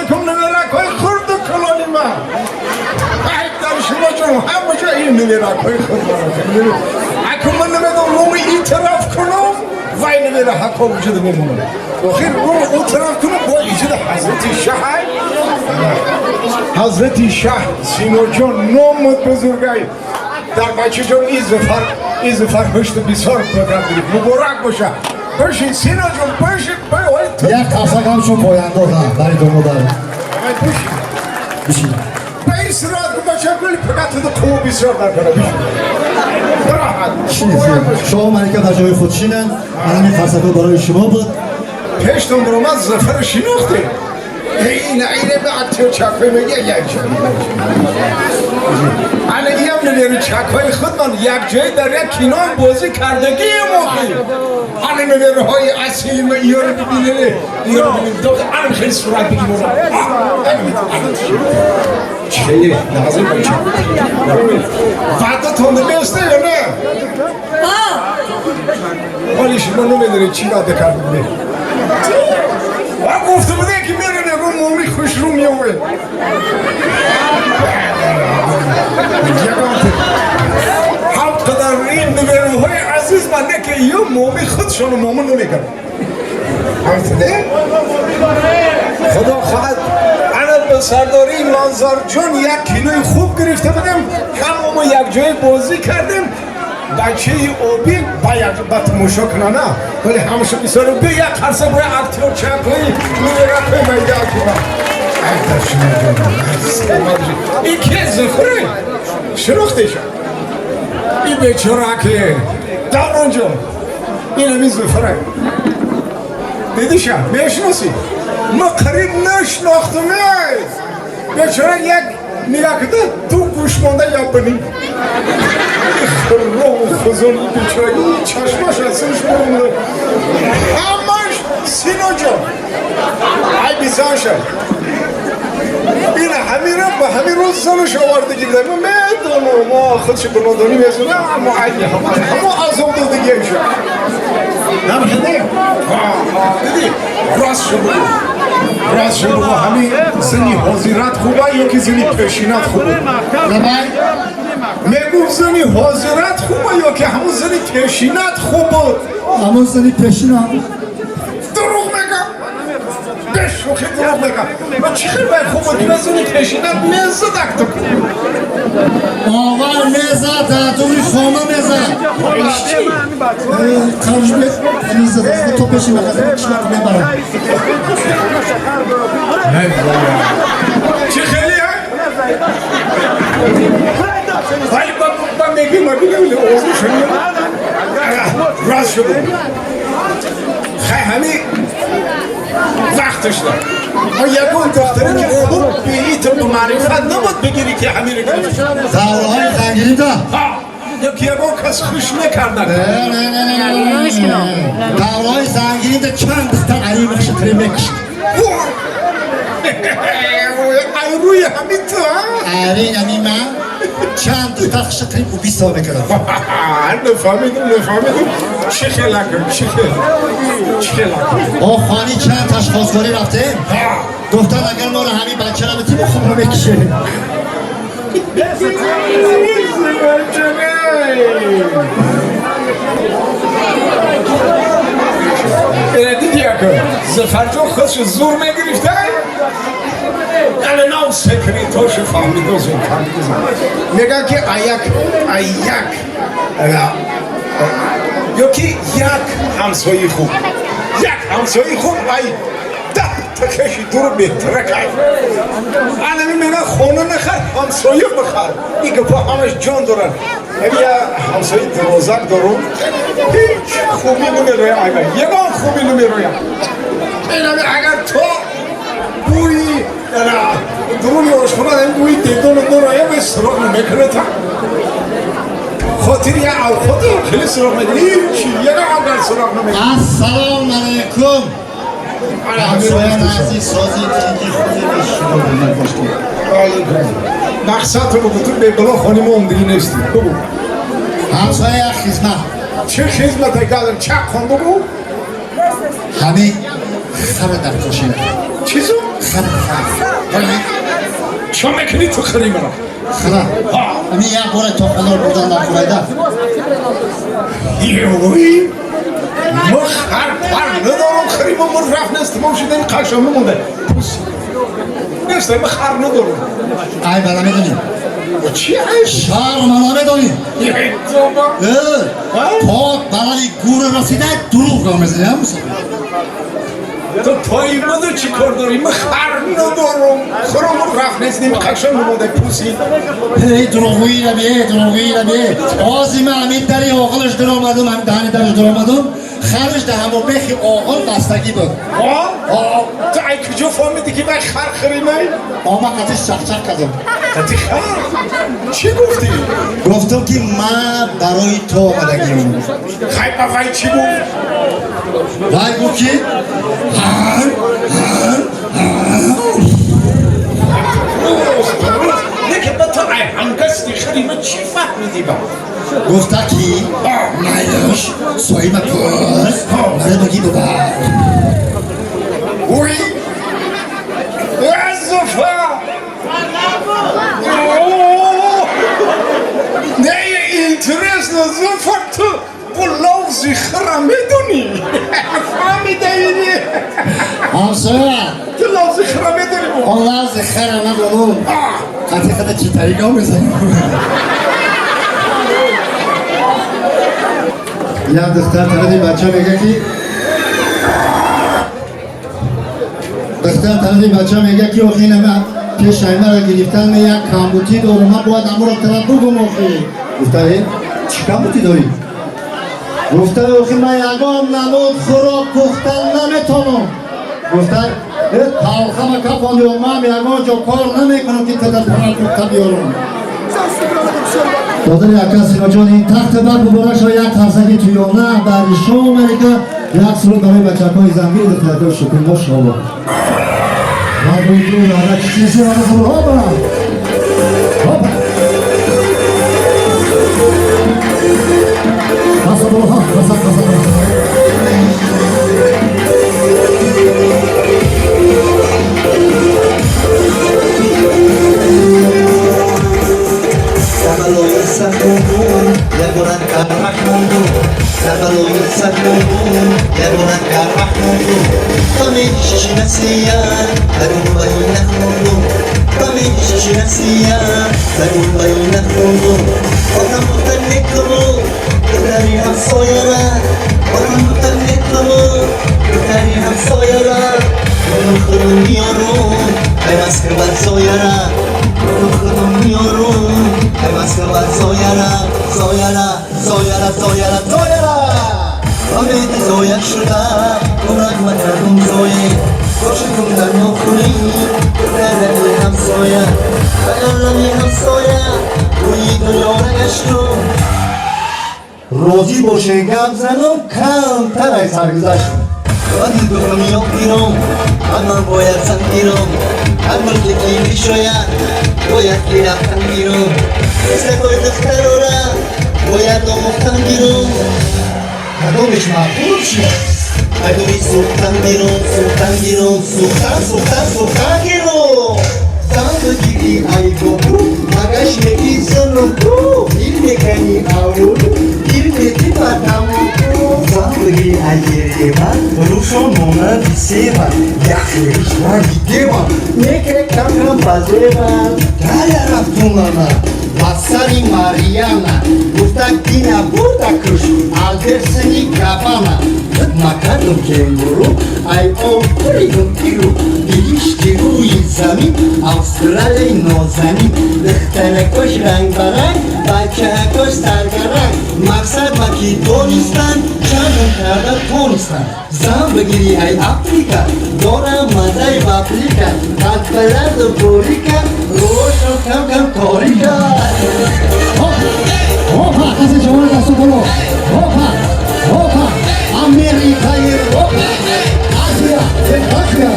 Алейкум, набиракҳои хурду калони ман. Ай дар шумо ҷон, ҳама ҷо ин набиракҳои худ. Аку ман намедонам, рӯми ин тараф кунам, вай набира ҳақо вуҷуда мемонам. Охир рӯми он тараф кунам, бо иҷода ҳазрати шаҳ, ҳазрати шаҳ. Синоҷон, номут бузургай. Дар бачаҷон изфар, изфар ҳушту бисёр бигирифт. Муборак боша. Бишин, Синоҷон, бишин. Як қафсак ҳамчун пояндоз барои домодар. Бишин. Бишин. Ба ин сурат бача гули фақат ту қувва бисёр дар кара. Бишин. Шинед. Шоҳ, малика дар ҷои худ шинанд. Ҳамин қафсакҳо барои шумо буд. Пештон баромад, Зафара шинохтем. Ина ине ба актёр чакҳои мега як ҷой. Ана иам набери чакҳои худман як ҷой дар як кино бозӣ кардагием охи. Ана набераҳои асили ма, иёро бибинед, иёро бибинед. Ана хеле сурат бигирам. Хеле назир бача. Ваъдатон наместа ё не? Ҳоли шумо намедонед, чӣ ваъда карда будем. Ва гуфта будем, ки мерем, ягон моми хушрӯ меовем. Ягон ҳам қадар ин набераҳои азиз ман не, ки ё моми худшону момо намекард. Ҳамтине? Худо хоҳад, ана ба сардории Манзарҷон як кинои хуб гирифта будем, ҳама мо якҷоя бозӣ кардем. Бачаи обӣ ба як ба тамошо кунана, вале ҳамаша бисёр бе як қарса боя актёр чакҳои набиракҳои майда кунам. Ин ки Зафаре шинохтеша, ин бечора ки Давронҷон, ин ҳамин Зафаре дидиша, мешиносӣ? Ма қариб нашинохтам. Бечора як нигоҳ куда, ду гӯш монда, як бинӣ хуррому хузун. Бечора чашмаш аз синш бурмуда ҳамаш. Синоҷон, ай бизанша, ина ҳамира ба ҳамин рӯз занаш овардагӣ буда. Ма медонам, мо худши бинодонӣ мезунам, аммо айни ҳамо азоб додагиша намхиде. Диди, рост шо бугу, рост шо бугу, ҳамин зани ҳозират хуба ё ки зани пешинат хуб? Лабай. Мегуфт, зани ҳозират хуба ё ки ҳамун зани пешинат хуб буд? Ҳамон зани пешина. Дурӯғ мегам, бешӯхӣ дурӯғ мегам. Ва чӣ хел бай хуб буд, ки зани пешинат мезадак ту? Овар мезад, дар дури хона мезад. Қарш мезад, то пеши мағаза қишлоқ мебарад. Чӣ хеле вали ба меги мабини овозу шунид. Рост шуд. Хай, ҳами вақташ дор. Ма ягон духтаре ки хуб беитм ба маърифат набуд бигирӣ, ки ҳамиро гирифт? Давраҳои зангирида. Ё ки ягон кас хуш накарда? Давраҳои зангирида чанд духтар аримахши тире мекушт. Ай рӯи ҳамин ту? Арин ҳамин ман чанд духтар хуши тире убийство мекардам. Нафаҳмидум, нафаҳмидум. Чӣ хелакам, чӣ хел, чӣ хелакам? Бо хони чанд таш хостгорӣ рафтем, гуфтан, агар моро ҳамин бачаро битим, мо худро мекушем. Диди, яко Зафарҷон худшо зур мегирифта. Ана нав секретошо фаҳмидозем, фаҳмидозем. Мегӯяд, ки аяк аяк ё ки як ҳамсояи хуб, як ҳамсояи хуб ай 10 та хеши дуру беҳтара кай. Анами мегӯяд, хона нахар, ҳамсоя бихар. Ин гапҳо ҳамаш ҷон доранд. Ами я ҳамсояи дувозак дорум, ҳеҷ хубӣ намероям, айба ягон хубӣ намероям. Инами агар то бӯи дуруни ошхона, ин бӯи дедону нороям, суроғ намекунад. Хотири я авхоти хеле суроғ мекунад, ҳечи ягон агар суроғ намекунад. Ассалому алайкум, ҳамсоян азиз, сози тинҷи худи шумо. Мақсадро бугу, ту бебало хони мо омдагӣ нестӣ, бугу. Ҳамсоя, як хизмат. Чӣ хизмате, галам чақ хон, бугу. Ҳамин хара дар кошина. Чизу? Хар, хар. Чо мекунӣ ту хари маро? Хара. Ами як бора то хона бурдан дар хурайда. Ёй! Мо хар пар надорам, хари мо мурғ рафт нест, тамом шуда, ин қашо мемонда. Пус. Нест, мо хар надорам. Ай бала медонӣ. Чӣ айб? Шарма намедонӣ. Ей, тоба. Э, то балаи гура расида дурӯғ ро мезанӣ, ҳа, мусофир? Ту пои ману чӣ кор дорӣ? Мо хар надорам. Харо мурғ рафт нест, ним қашо мемонда, пуси. Эй, дурӯғгӯиро бе, дурӯғгӯиро бе. Ози ман ҳамин дари оғилаш даромадам, ҳамин даҳани дараш даромадам, хараш дар ҳамон бехи оғил бастагӣ буд. Ҳо? Ту ай куҷо фаҳмидӣ ки вай хар харимай? Ома қатиш чақчақ кардам. Қати хар? Чӣ гуфтӣ? Гуфтам ки ман барои ту омадагиам. Хай, ба вай чӣ гуфт? Вай гуфт ки ҳар ҳар. Дуруст, дуруст. Лекин ба ту ай ҳамгасти хари ма чӣ фаҳмидӣ ба? Гуфта ки майлаш соҳиба пурс, мара багӣ бубар. Ой! Зуфа! Не, интересно, Зуфа, ту бо лавзи хара медонӣ? Фаҳмидаи? Ҳамсоя. Ту лавзи хара медонӣ? Он лавзи хара надонум. Қати қада читариго мезанем. Як духтар тарафи бача мега ки, духтар тарафи бача мега ки охи, ина пеш аймара гирифтан ме як камбутӣ дорум, ман бояд амуро тараф бугум охи. Гуфта, э, чӣ камбутӣ дорӣ? Гуфта, охи, ман ягон намуд хӯрок пухтан наметонам. Гуфта, э, талхама кафонди, ман ягон ҷо кор намекунам ки тада хӯрок пухта биёрам. Додари ака Синоҷон, ин тахти бар муборак шава, як қарсаки туёна бари шоу Америка, як суруд барои бачакҳои зангири духтаракҳои шукрулло шово. Опа! Опа! Хаса, хаса, хаса, хаса. Дар балои сар мондум, ягона карах мондум. Дар балои сар мондум, ягона карах мондум. Ба мешинасия, дар гулбаи нахмондум. Ба мешинасия, дар гулбаи нахмондум. Одам бутан некаму, духтари ҳамсояра. Одам бутан некаму, духтари ҳамсояра. Муну худум миёрум, ай Москва зояра. Муну худум миёрум, ай Москва зояра, зояра, зояра, зояра, зояра. Умед зоя шуда, гумрак макардум зое. Бошикум дар нохунӣ, духтараки ҳамсоя. Ба олами ҳамсоя, рӯи дунёра гаштум. Розӣ боше, гап занам камтар ай саргузашт. Вақти духтам ёд гирам, ҳатман бояд зан гирам. Ҳар мулке ки бишояд, бояд ки рафтан гирам. Қиссаҳои духтарора бояд омӯхтан гирам. Кадомеш маъқул шуд? Айдори сӯхтан гирам, сӯхтан гирам, сӯхтан, сӯхтан, сӯхтан гирам. Зан бигири ай бобу, магаш меги зануку, дил мекани авулу, дил мети ба тамоку. Зан бигири ай Ереван, рӯшон монанди сева, яхелиш ранги дева, некре кам-кам базева. Даря рафтунана ба сари Марьяна, гуфта дина бурда куш Альберсини Габана. Накардум кенгуру, ай обридум тиру, биришти рӯи замин, Австралияи нозанин. Духтаракош рангбаранг, бачаакош саргаранг. Мақсад ма ки донистан, чандон карда тонистан. Зан бигирӣ ай Африка, дорам маззаи паприка. Қадбаланду борика, рӯшон кам-кам торика. Опа, касе шуморо дасту боло. Опа, опа, Америка, Европа, Азия, Азия.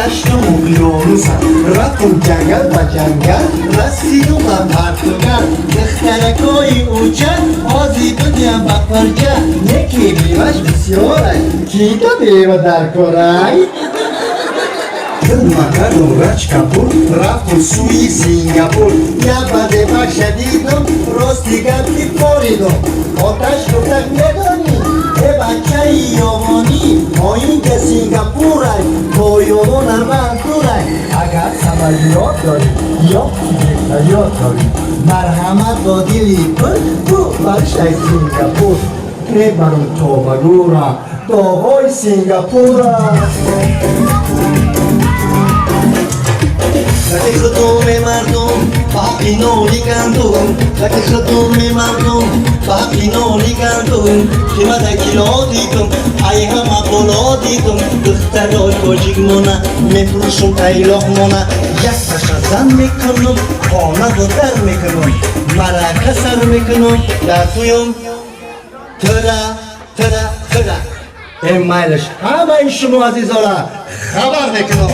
Гаштам уқёнуса, рафтум ҷангал ба ҷангал, расидум ба Португал. Духтаракои уҷа ҳози дуням ба парҷа. Неки меваш бисёрай, кида мева дар корай. Накардум рачкапур, рафтум сӯи Сингапур. Як ба зебакша дидум, рости гап, ки поридум. Оташ гуфтак: «Медонӣ, э бачаи ёвонӣ, оинҷа Сингапурай, бо ёвон арман дурай. Агар самолёт дорӣ ё вертолёт дорӣ, марҳамат, бо дили пур бу баршай Сингапур. Мебарум то ба гура доғҳои Сингапура». Лаки худуми мардум ба ҳаққи нони гандум, лаки худуми мардум ба ҳаққи нони гандум. Қимата кило дидум, ай ҳама боло дидум. Духтарои тоҷикмона мефурӯшум тайлоқмона. Як таша зан мекунум, хонаву дар мекунум, марака сар мекунум, дар туюм тира тира тира. Э, майлаш, ҳамаи шумо азизора хабар мекунам.